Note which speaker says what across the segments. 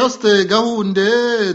Speaker 1: Faustin Gahunde,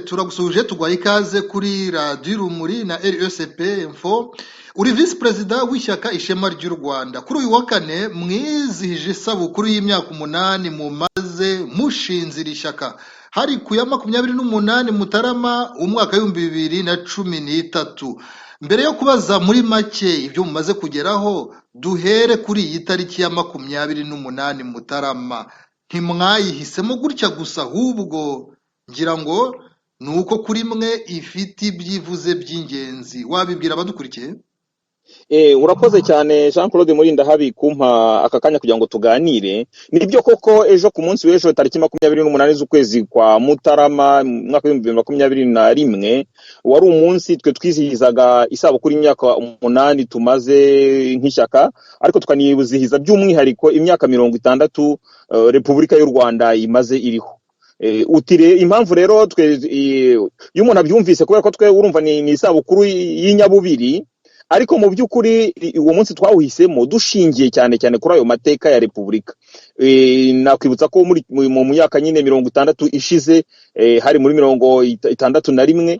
Speaker 1: turagusuhuje, tuguhaye ikaze kuri Radiyo Urumuri na RSP Info. Uri visi perezida w'ishyaka Ishema ry'u Rwanda. Kuri uyu wa kane mwizihije isabukuru y'imyaka 8 mumaze mushinze iri shyaka. Hari ku ya 28 Mutarama umwaka w'2013. Mbere yo kubaza muri make ibyo mumaze kugeraho, duhere kuri iyi tariki ya 28 Mutarama. Ntimwayihisemo gutya gusa, ahubwo ngira ngo ni uko kuri mwe ifite ibyivuze by'ingenzi. Wabibwira abadukurikiye?
Speaker 2: Urakoze cyane, Jean Claude Murindahabi, kumpa aka kanya kugira ngo tuganire. Nibyo koko, ejo ku munsi w'ejo, tariki 28 z'ukwezi kwa Mutarama mu mwaka w'2021, wari umunsi twe twizihizaga isabukuru y'imyaka 8 tumaze nk'ishyaka, ariko tukanizihiza by'umwihariko imyaka 60 Repubulika y'u Rwanda imaze iriho. Utire impamvu rero twe iyo umuntu abyumvise, kubera ko twe urumva ni isabukuru y'inyabubiri, ariko mu by'ukuri uwo munsi twawuhisemo dushingiye cyane cyane kuri ayo mateka ya Repubulika. Nakwibutsa ko mu myaka nyine 60 ishize, hari muri 61,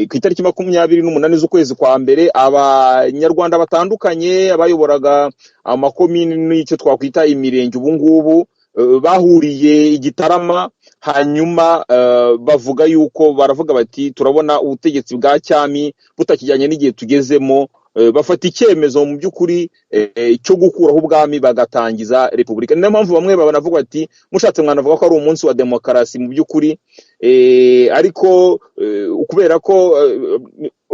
Speaker 2: ku itariki 28 z'ukwezi kwa mbere, Abanyarwanda batandukanye abayoboraga amakomini n'icyo twakwita imirenge ubu ngubu bahuriye i Gitarama, hanyuma bavuga yuko, baravuga bati: "Turabona ubutegetsi bwa cyami butakijyanye n'igihe tugezemo." Bafata icyemezo mu by'ukuri cyo gukuraho ubwami, bagatangiza repubulika. Niyo mpamvu bamwe banavuga bati mushatse mwanavuga ko ari umunsi wa demokarasi mu by'ukuri, ariko kubera ko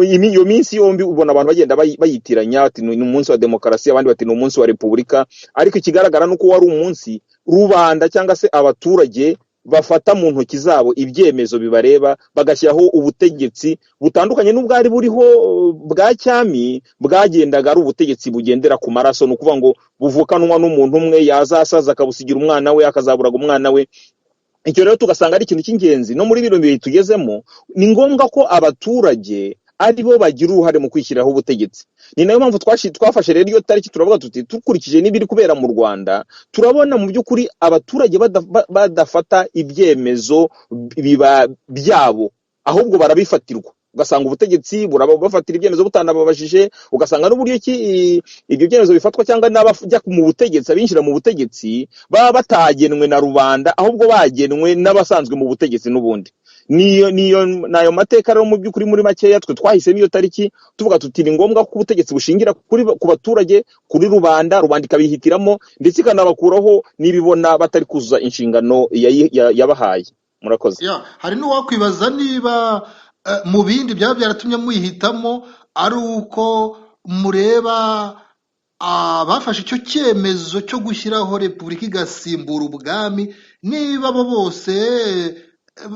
Speaker 2: iyo minsi yombi ubona abantu bagenda bayitiranya, ati ni umunsi wa demokarasi, abandi bati ni umunsi wa repubulika, ariko ikigaragara ni uko wari umunsi rubanda cyangwa se abaturage bafata mu ntoki zabo ibyemezo bibareba, bagashyiraho ubutegetsi butandukanye n'ubwari buriho bwa cyami, bwagendaga ari ubutegetsi bugendera ku maraso, ni ukuvuga ngo buvukanwa n'umuntu umwe, yazasaza akabusigira umwana we, akazaburaga umwana we. Icyo rero tugasanga ari ikintu cy'ingenzi no muri bino bihe tugezemo. Ni ngombwa ko abaturage ari bo bagira uruhare mu kwishyiriraho ubutegetsi. Ni nayo mpamvu twafashe rero iyo tariki, turavuga tuti dukurikije n'ibiri kubera mu Rwanda, turabona mu by'ukuri abaturage badafata ibyemezo biba byabo, ahubwo barabifatirwa, ugasanga ubutegetsi burabafatira ibyemezo butanababajije, ugasanga n'uburyo ki ibyo byemezo bifatwa cyangwa n'abajya mu butegetsi, abinjira mu butegetsi, baba batagenwe na rubanda, ahubwo bagenwe n'abasanzwe mu butegetsi n'ubundi. Niyo nayo mateka rero mu by'ukuri. Muri makeya, twe twahisemo iyo tariki tuvuga tuti ni ngombwa ko ubutegetsi bushingira ku baturage, kuri rubanda, rubanda ikabihitiramo ndetse ikanabakuraho n'ibibona batari kuzuza inshingano yabahaye. Murakoze.
Speaker 1: Ya, hari n'uwakwibaza niba mu bindi byaba byaratumye muyihitamo ari uko mureba abafashe icyo cyemezo cyo gushyiraho repubulika igasimbura ubwami, niba abo bose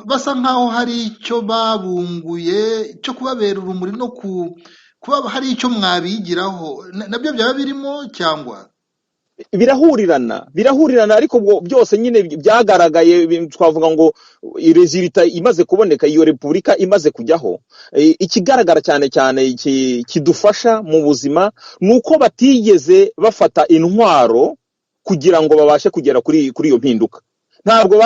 Speaker 1: basa nk'aho hari icyo babunguye cyo kubabera urumuri no kuba hari icyo mwabigiraho, nabyo byaba birimo cyangwa?
Speaker 2: Birahurirana, birahurirana, ariko ubwo byose nyine byagaragaye, twavuga ngo résultat imaze kuboneka, iyo repubulika imaze kujyaho, ikigaragara cyane cyane kidufasha mu buzima ni uko batigeze bafata intwaro kugira ngo babashe kugera kuri iyo mpinduka. Ntabwo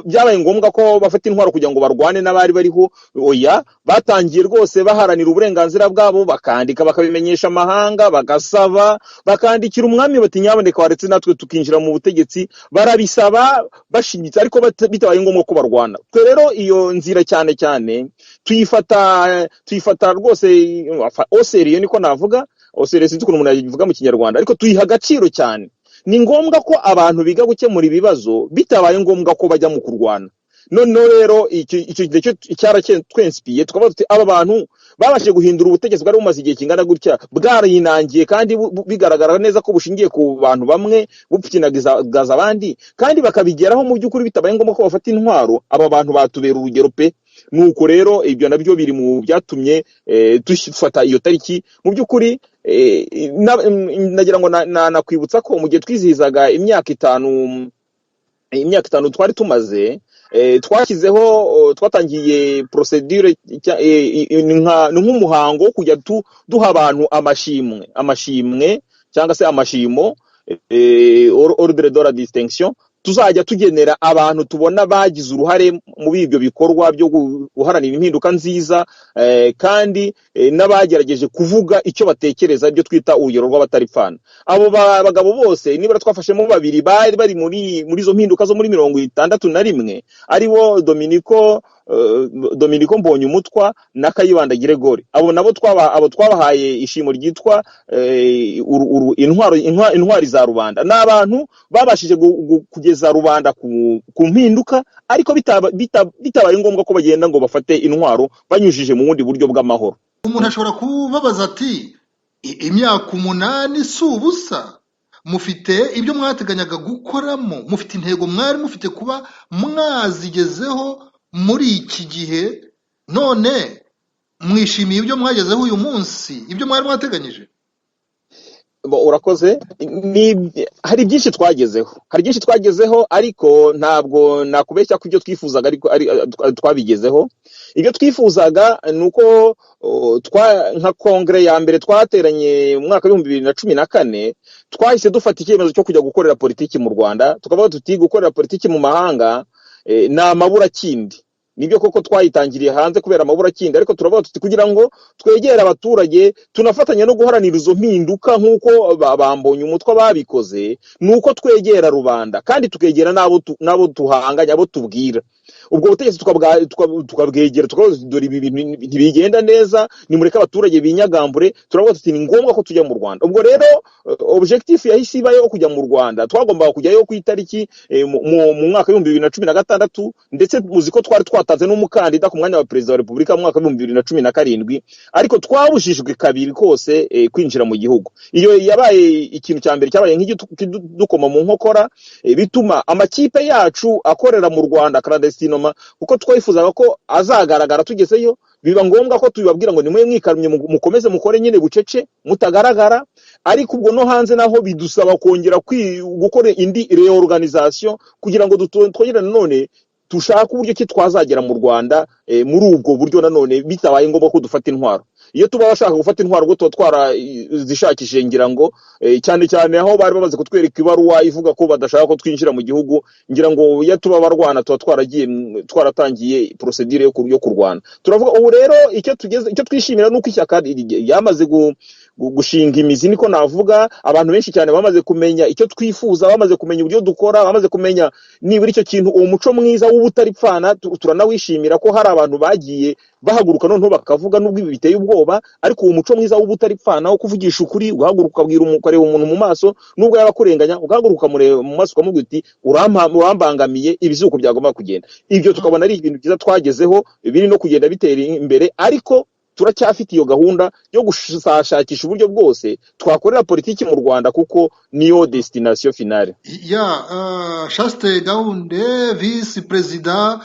Speaker 2: byabaye ngombwa ko bafata intwaro kugira ngo barwane n'abari bariho. Oya, batangiye rwose baharanira uburenganzira bwabo, bakandika, bakabimenyesha amahanga, bagasaba, bakandikira umwami bati: "Nyaboneka waretse natwe tukinjira mu butegetsi." Barabisaba bashimitse, ariko bitabaye ngombwa ko barwana. Twe rero iyo nzira cyane cyane tuyifata rwose au sérieux, niko navuga, au sérieux, sinzi ukuntu umuntu yabivuga mu Kinyarwanda, ariko tuyiha agaciro cyane. Ni ngombwa ko abantu biga gukemura ibibazo bitabaye ngombwa ko bajya mu kurwana. Noneho rero icyo nicyo cyaratwensipiye, tukavuga tuti aba bantu babashije guhindura ubutegetsi bwari bumaze igihe kingana gutya bwarinangiye, kandi bigaragara neza ko bushingiye ku bantu bamwe, bupyinagaza abandi, kandi bakabigeraho mu by'ukuri bitabaye ngombwa ko bafata intwaro. Aba bantu batubera urugero pe. Nuko rero ibyo nabyo biri mu byatumye dufata iyo tariki. Mu by'ukuri nagira ngo nakwibutsa ko mu gihe twizihizaga imyaka 5, imyaka 5 twari tumaze, twashyizeho, twatangiye procédure, ni nk'umuhango wo kujya duha abantu amashimwe, amashimwe cyangwa se amashimo, ordre de la distinction. Tuzajya tugenera abantu tubona bagize uruhare muri ibyo bikorwa byo guharanira impinduka nziza, kandi n'abagerageje kuvuga icyo batekereza, ibyo twita urugero rw'abataripfana. Abo bagabo bose, nibura twafashemo babiri bari bari muri izo mpinduka zo muri 61, aribo Dominiko Mbonyumutwa na Kayibanda Gregoire. Abo nabo abo twabahaye ishimo ryitwa intwari za rubanda. Ni abantu babashije kugeza rubanda ku mpinduka, ariko bitabaye ngombwa ko bagenda ngo bafate intwaro, banyujije mu bundi buryo bw'amahoro.
Speaker 1: Umuntu ashobora kubabaza ati: "Imyaka 8 si ubusa? Mufite ibyo mwateganyaga gukoramo, mufite intego mwari mufite kuba mwazigezeho muri iki gihe, none mwishimiye ibyo mwagezeho uyu munsi, ibyo mwari mwateganyije?"
Speaker 2: Bo, urakoze. Hari byinshi twagezeho, hari byinshi twagezeho, ariko ntabwo nakubeshya ko ibyo twifuzaga ariko ari twabigezeho. Ibyo twifuzaga ni uko nka kongere ya mbere twateranye mu mwaka wa 2014, twahise dufata icyemezo cyo kujya gukorera politiki mu Rwanda, tukavuga tuti gukorera politiki mu mahanga ni amaburakindi. Nibyo koko twayitangiriye hanze kubera amaburakindi, ariko turavuga tuti kugira ngo twegere abaturage, tunafatanya no guharanira izo mpinduka nk'uko bambonye umutwe babikoze, ni uko twegera rubanda kandi tukegera n'abo tuhanganye, abo tubwira. Ubwo butegetsi tukabwegera, tukavuga tuti dore ibi bintu ntibigenda neza, nimureke abaturage binyagambure. Turavuga tuti ni ngombwa ko tujya mu Rwanda. Ubwo rero objectif yahise iba yo kujya mu Rwanda. Twagombaga kujyayo ku itariki mu mwaka wa 2016, ndetse muzi ko twari twatanze n'umukandida ku mwanya wa perezida wa repubulika mu mwaka wa 2017, ariko twabujijwe kabiri kose kwinjira mu gihugu. Iyo yabaye ikintu cya mbere cyabaye nk'igidukoma mu nkokora, bituma amakipe yacu akorera mu Rwanda clandestinement, kuko twifuzaga ko azagaragara tugezeyo, biba ngombwa ko tubibabwira ngo nimwe mwikarumye, mukomeze mukore nyine bucece mutagaragara. Ariko ubwo no hanze naho bidusaba kongera gukora indi reorganisation kugira ngo twongere nanone dushake uburyo ki twazagera mu Rwanda muri ubwo buryo nanone bitabaye ngombwa ko dufata intwaro. Iyo tuba bashaka gufata intwaro, ubwo tuba twarazishakishije, ngira ngo cyane cyane aho bari bamaze kutwereka ibaruwa ivuga ko badashaka ko twinjira mu gihugu, ngira ngo iyo tuba barwana tuba twaragiye twaratangiye procédure yo kurwana. Turavuga ubu rero icyo tugeze, icyo twishimira ni uko ishyaka ryamaze gushinga imizi, niko navuga. Abantu benshi cyane bamaze kumenya icyo twifuza, bamaze kumenya uburyo dukora, bamaze kumenya nibura icyo kintu, uwo muco mwiza w'ubutaripfana. Turanawishimira ko hari abantu bagiye bahaguruka noneho bakavuga, nubwo ibi biteye ubwoba, ariko uwo muco mwiza w'ubutaripfana, wo kuvugisha ukuri, ugahaguruka ukabwira ukareba umuntu mu maso, nubwo yaba akurenganya, ugahaguruka ukamureba mu maso ukamubwira uti urambangamiye, ibi si uko byagomba kugenda. Ibyo tukabona ari ibintu byiza twagezeho, biri no kugenda bitera imbere, ariko turacyafite iyo gahunda yo gushakisha uburyo bwose twakorera politiki mu Rwanda, kuko niyo destination finale.
Speaker 1: Ya, Chaste Gahunde, visi perezida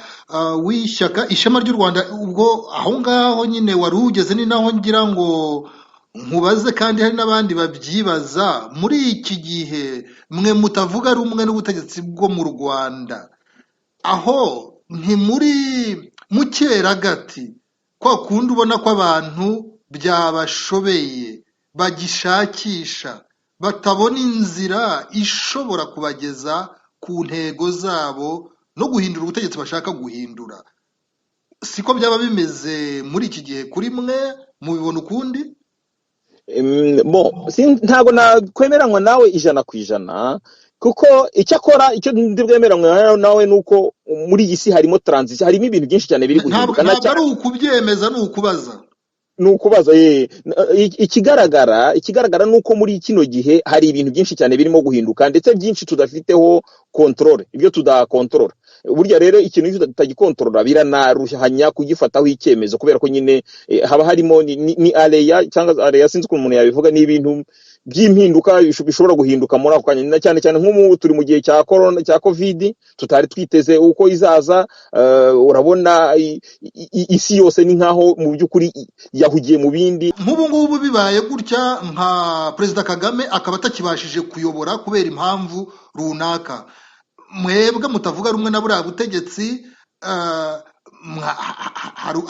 Speaker 1: w'ishyaka Ishema ry'u Rwanda, ubwo aho ngaho nyine wari ugeze ni naho ngira ngo nkubaze, kandi hari n'abandi babyibaza: muri iki gihe mwe mutavuga rumwe n'ubutegetsi bwo mu Rwanda, aho ntimuri mu cyeragati, kwa kundi ubona ko abantu byabashobeye, bagishakisha, batabona inzira ishobora kubageza ku ntego zabo no guhindura ubutegetsi bashaka guhindura? Siko byaba bimeze muri iki gihe kuri mwe? Mubibona ukundi?
Speaker 2: Bon, ntabwo nakwemeranywa nawe 100%, kuko icyakora icyo ndi bwemeranywe nawe ni uko muri iyi si harimo transition, harimo ibintu byinshi cyane biri
Speaker 1: Ntabwo
Speaker 2: guhinduka na
Speaker 1: ntabwo
Speaker 2: cyane.
Speaker 1: Ari ukubyemeza, ni ukubaza.
Speaker 2: Ni ukubaza ye. Ikigaragara ni uko muri kino gihe hari ibintu byinshi cyane birimo guhinduka, ndetse byinshi tudafiteho contrôle, ibyo tudakontorora. Burya rero ikintu iyo tutagikontorora biranaruhanya kugifataho icyemezo, kubera ko nyine haba harimo ni aléa cyangwa aléa, sinzi ukuntu umuntu yabivuga, ni ibintu by'impinduka bishobora guhinduka muri ako kanya, na cyane cyane nk'ubu turi mu gihe cya corona, cya COVID tutari twiteze uko izaza. Urabona isi yose ni nkaho mu by'ukuri yahugiye mu bindi.
Speaker 1: Nk'ubu ngubu bibaye gutya, nka Perezida Kagame akaba atakibashije kuyobora kubera impamvu runaka, mwebwe mutavuga rumwe na buriya butegetsi,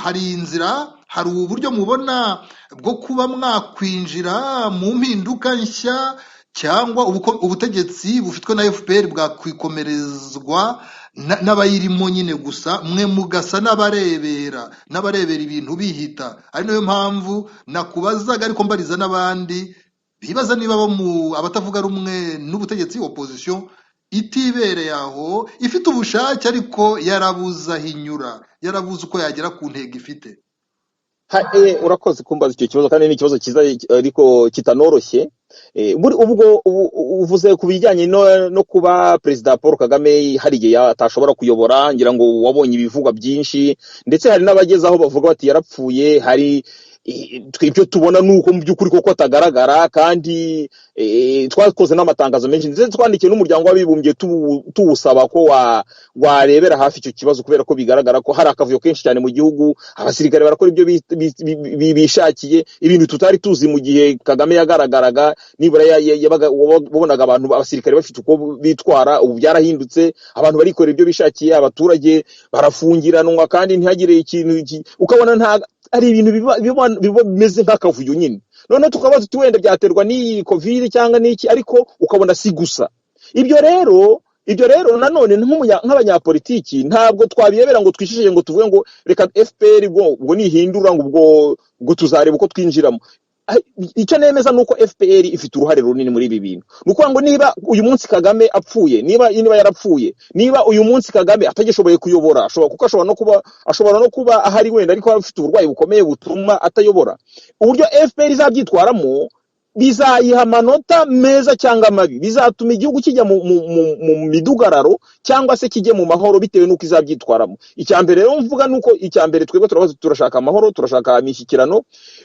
Speaker 1: hari inzira, hari uburyo mubona bwo kuba mwakwinjira mu mpinduka nshya? Cyangwa ubutegetsi bufitwe na FPR bwakwikomerezwa n'abayirimo nyine gusa, mwe mugasa n'abarebera ibintu bihita? Ari nayo mpamvu nakubazaga, ariko mbariza n'abandi bibaza niba bo mu abatavuga rumwe n'ubutegetsi, opposition, itibereye aho ifite ubushake ariko yarabuze aho inyura, yarabuze uko yagera ku ntego ifite.
Speaker 2: Urakoze kumbaza icyo kibazo, kandi ni ikibazo cyiza ariko kitanoroshye. Ubwo uvuze ku bijyanye no kuba Perezida Paul Kagame hari igihe atashobora kuyobora. Ngira ngo wabonye ibivugwa byinshi, ndetse hari n'abageze aho bavuga bati yarapfuye. Hari twe ibyo tubona ni uko mu by'ukuri koko atagaragara, kandi twakoze n'amatangazo menshi, ndetse twandikiye n'Umuryango w'Abibumbye tuwusaba ko warebera hafi icyo kibazo, kubera ko bigaragara ko hari akavuyo kenshi cyane mu gihugu. Abasirikare barakora ibyo bishakiye, ibintu tutari tuzi mu gihe Kagame yagaragaraga. Nibura wabonaga abantu, abasirikare bafite uko bitwara. Ubu byarahindutse, abantu barikorera ibyo bishakiye, abaturage barafungiranwa kandi ntihagire ikintu ukabona nta ari ibintu biba bimeze nk'akavuyo nyine. Noneho tukaba tuti wenda byaterwa n'iyi COVID cyangwa n'iki, ariko ukabona si gusa ibyo. Rero ibyo rero nanone nk'abanyapolitiki ntabwo twabirebera ngo twishishije, ngo tuvuge ngo reka FPR ubwo nihindura, ngo ubwo tuzareba uko twinjiramo. Icyo nemeza ni uko FPR ifite uruhare runini muri ibi bintu. Ni ukuvuga ngo niba uyu munsi Kagame apfuye, niba yarapfuye, niba uyu munsi Kagame atagishoboye kuyobora, ashobora, kuko ashobora no kuba ahari wenda ariko afite uburwayi bukomeye butuma atayobora, uburyo FPR izabyitwaramo bizayiha amanota meza cyangwa mabi, bizatuma igihugu kijya mu midugararo cyangwa se kijye mu mahoro, bitewe n'uko izabyitwaramo. Icya mbere rero mvuga ni uko icya mbere twebwe turabaza, turashaka amahoro, turashaka imishyikirano.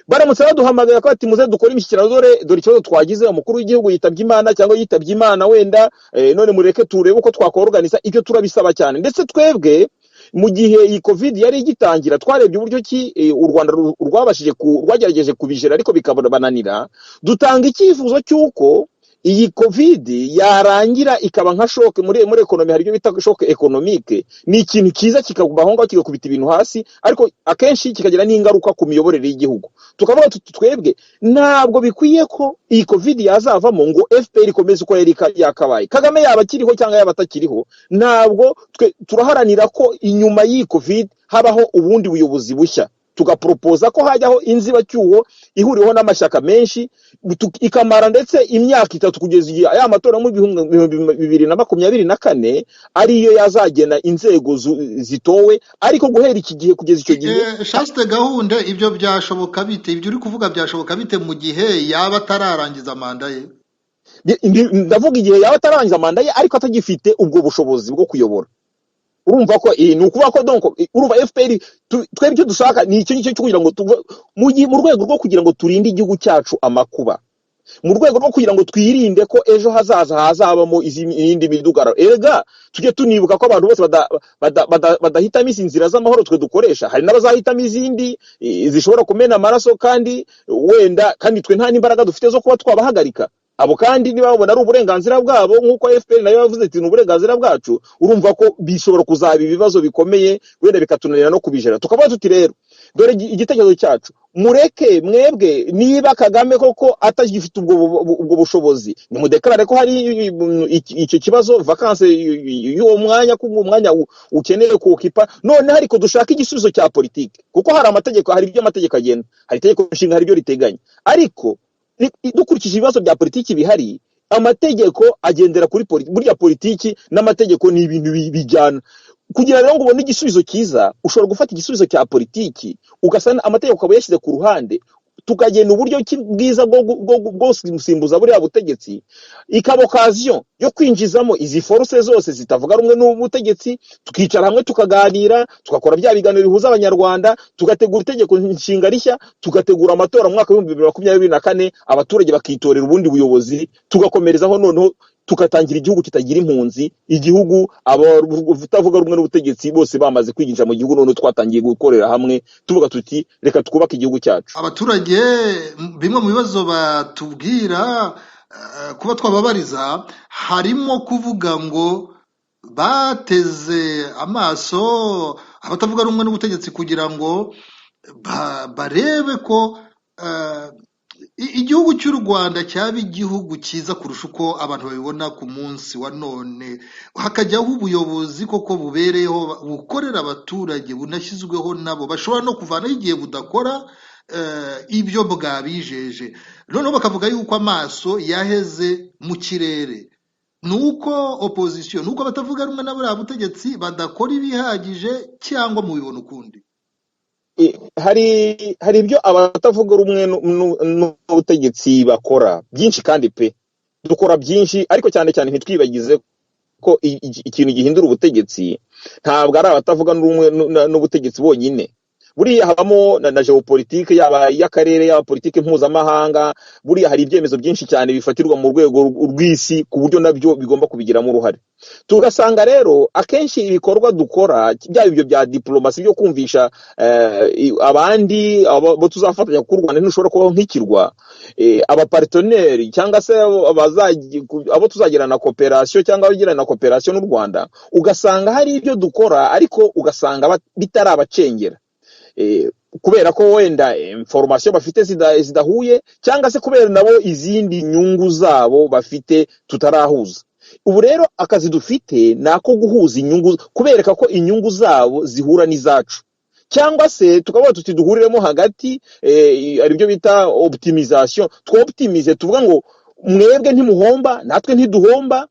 Speaker 2: Baramutse baduhamagaye ko bati muze dukore imishyikirano, dore ikibazo twagize, umukuru w'igihugu yitabye Imana cyangwa yitabye Imana wenda, none mureke turebe uko twakoroganiza, ibyo turabisaba cyane. Ndetse twebwe mu gihe iyi COVID yari igitangira, twarebye uburyo ki u Rwanda rwabashije rwagerageje kubijera ariko bikabananira, dutanga icyifuzo cy'uko iyi COVID yarangira ikaba nka choc. Muri économie hari ibyo bita choc économique, ni ikintu cyiza kikaguma aho ngaho kigakubita ibintu hasi, ariko akenshi kikagira n'ingaruka ku miyoborere y'igihugu. Tukavuga tuti twebwe ntabwo bikwiye ko iyi COVID yazavamo ngo FPR ikomeze uko yari yakabaye. Kagame yaba akiriho cyangwa yaba atakiriho, ntabwo twe turaharanira ko inyuma y'iyi COVID habaho ubundi buyobozi bushya, tugaporopoza ko hajyaho inzibacyuho ihuriweho n'amashyaka menshi, ikamara ndetse imyaka 3 kugeza igihe aya matora mu 2024 ariyo yazagena inzego zitowe, ariko guhera iki gihe kugeza icyo gihe.
Speaker 1: Chaste Gahunde, ibyo byashoboka bite? Ibyo uri kuvuga byashoboka bite mu gihe yaba atararangiza manda ye?
Speaker 2: Ndavuga igihe yaba atarangiza manda ye ariko atagifite ubwo bushobozi bwo kuyobora. Urumva ko ni ukuvuga ko donc urumva FPR, twebwe icyo dushaka ni icyo ngicyo cyo kugira ngo mu rwego rwo kugira ngo turinde igihugu cyacu amakuba, mu rwego rwo kugira ngo twirinde ko ejo hazaza hazabamo iyindi midugararo. Erega tujye tunibuka ko abantu bose badahitamo izi nzira z'amahoro twe dukoresha, hari n'abazahitamo izindi zishobora kumena amaraso, kandi wenda kandi twe nta n'imbaraga dufite zo kuba twabahagarika abo. Kandi niba babona ari uburenganzira bwabo, nk'uko FPR nayo yavuze ati ni uburenganzira bwacu, urumva ko bishobora kuzaba ibibazo bikomeye, wenda bikatunanira no kubijera. Tukavuga tuti rero dore igitekerezo cyacu: mureke mwebwe, niba Kagame koko atagifite ubwo bushobozi, nimudekarare ko hari icyo kibazo, vacance y'uwo mwanya, ko uwo mwanya ukeneye kuwukipa. Noneho ariko dushaka igisubizo cya politiki, kuko hari amategeko, hari ibyo amategeko agena, hari itegeko nshinga, hari ibyo riteganya, ariko dukurikije ibibazo bya politiki bihari, amategeko agendera kuri politiki. Burya politiki n'amategeko ni ibintu bijyana. Kugira rero ngo ubone igisubizo cyiza, ushobora gufata igisubizo cya politiki ugasa amategeko ukaba yashyize ku ruhande, tukagena uburyo ki bwiza bwo gusimbuza buriya butegetsi, ikaba occasion yo kwinjizamo izi force zose zitavuga rumwe n'ubutegetsi, tukicara hamwe tukaganira, tugakora bya biganiro bihuza Abanyarwanda, tugategura itegeko nshinga rishya, tugategura amatora mu mwaka w'2024, abaturage bakitorera ubundi buyobozi, tugakomerezaho, noneho tugatangira igihugu kitagira impunzi, igihugu abatavuga rumwe n'ubutegetsi bose bamaze kwinjira mu gihugu, noneho twatangiye gukorera hamwe tuvuga tuti reka twubake igihugu cyacu.
Speaker 1: Abaturage bimwe mu bibazo batubwira kuba twababariza harimo kuvuga ngo bateze amaso abatavuga rumwe n'ubutegetsi kugira ngo barebe ko Igihugu cy'u Rwanda cyaba igihugu cyiza kurusha uko abantu babibona ku munsi wa none, hakajyaho ubuyobozi koko bubereyeho, bukorera abaturage, bunashyizweho nabo, bashobora no kuvanaho igihe budakora ibyo bwabijeje. Noneho bakavuga yuko amaso yaheze mu kirere, ni uko opposition, ni uko batavuga rumwe na buriya butegetsi badakora ibihagije, cyangwa mubibona ukundi?
Speaker 2: Hari ibyo abatavuga rumwe n'ubutegetsi bakora byinshi, kandi pe dukora byinshi, ariko cyane cyane ntitwibagize ko ikintu gihindura ubutegetsi ntabwo ari abatavuga rumwe n'ubutegetsi bonyine. Buriya habamo na géopolitique, yaba iy'akarere, yaba politike mpuzamahanga. Buriya hari ibyemezo byinshi cyane bifatirwa mu rwego rw'isi, ku buryo nabyo bigomba kubigiramo uruhare. Tugasanga rero akenshi ibikorwa dukora, byaba ibyo bya diplomasi byo kumvisha abandi abo tuzafatanya, kuko u Rwanda ntirushobora kubaho nk'ikirwa, abapartenaires cyangwa se abo tuzagirana coopération cyangwa abagirana coopération n'u Rwanda, ugasanga hari ibyo dukora ariko ugasanga bitarabacengera, kubera ko wenda information bafite zidahuye, cyangwa se kubera nabo izindi nyungu zabo bafite tutarahuza. Ubu rero akazi dufite ni ako guhuza inyungu, kubereka ko inyungu zabo zihura n'izacu, cyangwa se tukavuga tuti duhuriremo hagati, aribyo bita optimisation. Twoptimize, tuvuga ngo mwebwe ntimuhomba, natwe ntiduhomba,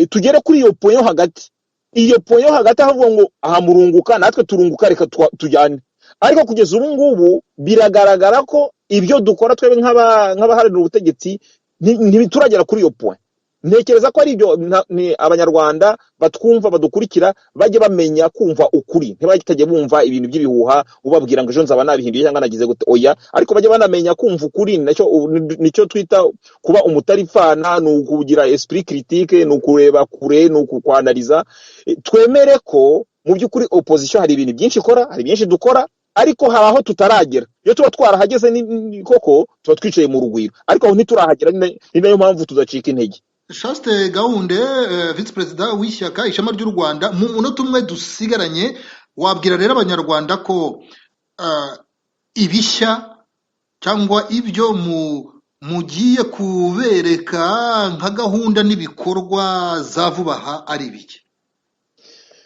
Speaker 2: tugere kuri iyo point yo hagati. Iyo point yo hagati aho avuga ngo aha murunguka, natwe turunguka, reka tujyane. Ariko kugeza ubu ngubu biragaragara ko ibyo dukora twebwe nk'abaharanira ubutegetsi ntituragera kuri iyo point. Ntekereza ko ari ibyo ni Abanyarwanda batwumva, badukurikira, bajye bamenya kumva ukuri, ntibajye bumva ibintu by'ibihuha ubabwira ngo ejo nzaba nabihinduye cyangwa nagize gute. Oya, ariko bajye banamenya kumva ukuri. Nacyo nicyo twita kuba umutarifana, ni ukugira esprit critique, ni ukureba kure, ni ukwanaliza. Twemere ko mu by'ukuri opposition hari ibintu byinshi ikora, hari byinshi dukora, ariko hari aho tutaragera. Iyo tuba twarahageze koko tuba twicaye mu rugwiro, ariko aho ntiturahagera, ni nayo mpamvu tudacika intege.
Speaker 1: Chaste Gahunde, visi perezida w'ishyaka Ishema ry'u Rwanda, mu munota umwe dusigaranye, wabwira rero Abanyarwanda ko ibishya cyangwa ibyo mugiye kubereka nka gahunda n'ibikorwa za vuba aha ari ibiki?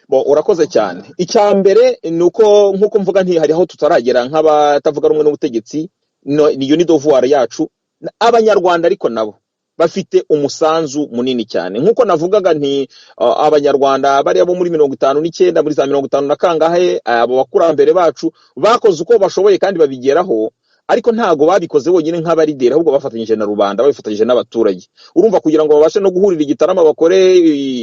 Speaker 2: Bon, urakoze cyane. Icya mbere ni uko, nk'uko mvuga nti hari aho tutaragera nk'abatavuga rumwe n'ubutegetsi, niyo ni devoir yacu. Abanyarwanda ariko nabo bafite umusanzu munini cyane. Nk'uko navugaga nti Abanyarwanda bariya bo muri 59, muri za 50 na kangahe, abo bakurambere bacu bakoze uko bashoboye kandi babigeraho, ariko ntago babikoze bonyine nk'abarideri, ahubwo bafatanyije na rubanda, babifatanyije n'abaturage. Urumva, kugira ngo babashe no guhurira igitarama bakore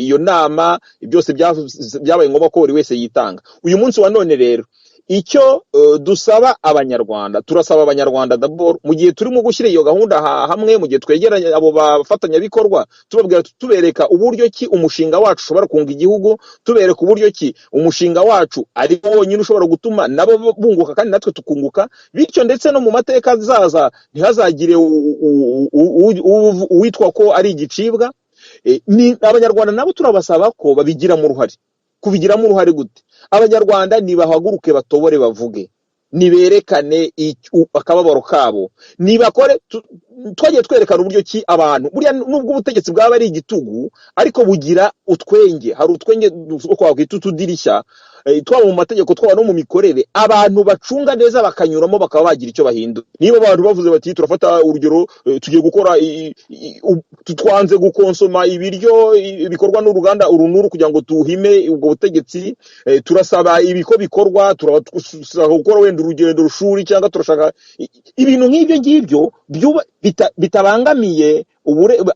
Speaker 2: iyo nama, byose byabaye ngombwa ko buri wese yitanga. Uyu munsi wa none rero icyo dusaba Abanyarwanda, turasaba Abanyarwanda d'abord, mu gihe turimo gushyira iyo gahunda hamwe, mu gihe twegeranya abo bafatanyabikorwa, tubabwira, tubereka uburyo ki umushinga wacu ushobora kunga igihugu, tubereka uburyo ki umushinga wacu ari wo wonyine ushobora gutuma nabo bunguka kandi natwe tukunguka, bityo ndetse no mu mateka azaza ntihazagire uwitwa ko ari igicibwa. Ni Abanyarwanda nabo turabasaba ko babigiramo uruhare. Kubigiramo uruhare gute? Abanyarwanda nibahaguruke, batobore, bavuge, niberekane akababaro kabo, nibakore. Twagiye twerekana uburyo ki abantu buriya, nubwo ubutegetsi bwaba ari igitugu, ariko bugira utwenge. Hari utwenge twakwita utudirishya, twaba mu mategeko, twaba no mu mikorere, abantu bacunga neza bakanyuramo, bakaba bagira icyo bahindura. Niba abantu bavuze bati, turafata urugero, tugiye gukora twanze gukonsoma ibiryo bikorwa n'uruganda uru n'uru kugira ngo tuhime ubwo butegetsi, turasaba ibiko bikorwa, turashaka gukora wenda urugendo rushuri, cyangwa turashaka ibintu nk'ibyo ngibyo bitabangamiye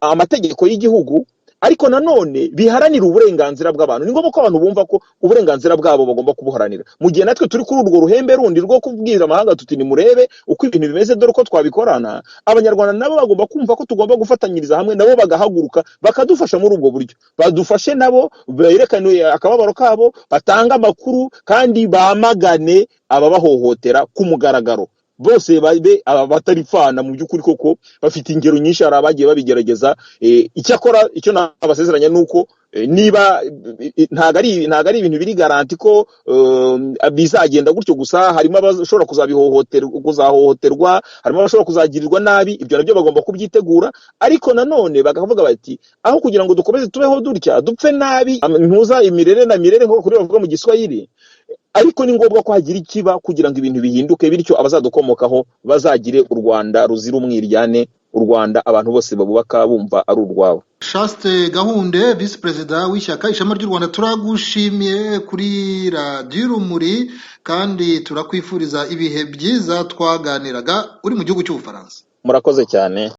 Speaker 2: amategeko y'igihugu, ariko nanone biharanira uburenganzira bw'abantu. Ni ngombwa ko abantu bumva ko uburenganzira bwabo bagomba kubuharanira, mu gihe natwe turi kuri urwo ruhembe rundi rwo kubwira amahanga tuti nimurebe uko ibintu bimeze, dore uko twabikorana. Abanyarwanda nabo bagomba kumva ko tugomba gufatanyiriza hamwe nabo, bagahaguruka bakadufasha muri ubwo buryo. Badufashe nabo berekane akababaro kabo, batange amakuru kandi bamagane ababahohotera ku mugaragaro. Bose babe abataripfana mu by'ukuri koko. Bafite ingero nyinshi, hari abagiye babigerageza. Icyakora icyo nabasezeranya ni uko niba ntabwo ari ibintu biri garanti ko bizagenda gutyo gusa. Harimo abashobora kuzahohoterwa, harimo abashobora kuzagirirwa nabi. Ibyo nabyo bagomba kubyitegura, ariko nanone bakavuga bati: "Aho kugira ngo dukomeze tubeho dutya, dupfe nabi, ntuza imirere na mirere," nk'uko kuri bavuga mu Giswahili. Ariko ni ngombwa ko hagira ikiba kugira ngo ibintu bihinduke, bityo abazadukomokaho bazagire u Rwanda ruzira umwiryane, u Rwanda abantu bose babubaka bumva ari urwabo.
Speaker 1: Chaste Gahunde, visi perezida w'ishyaka Ishema ry'u Rwanda, turagushimiye kuri Radiyo Urumuri kandi turakwifuriza ibihe byiza. Twaganiraga uri mu gihugu cy'Ubufaransa.
Speaker 2: Murakoze cyane.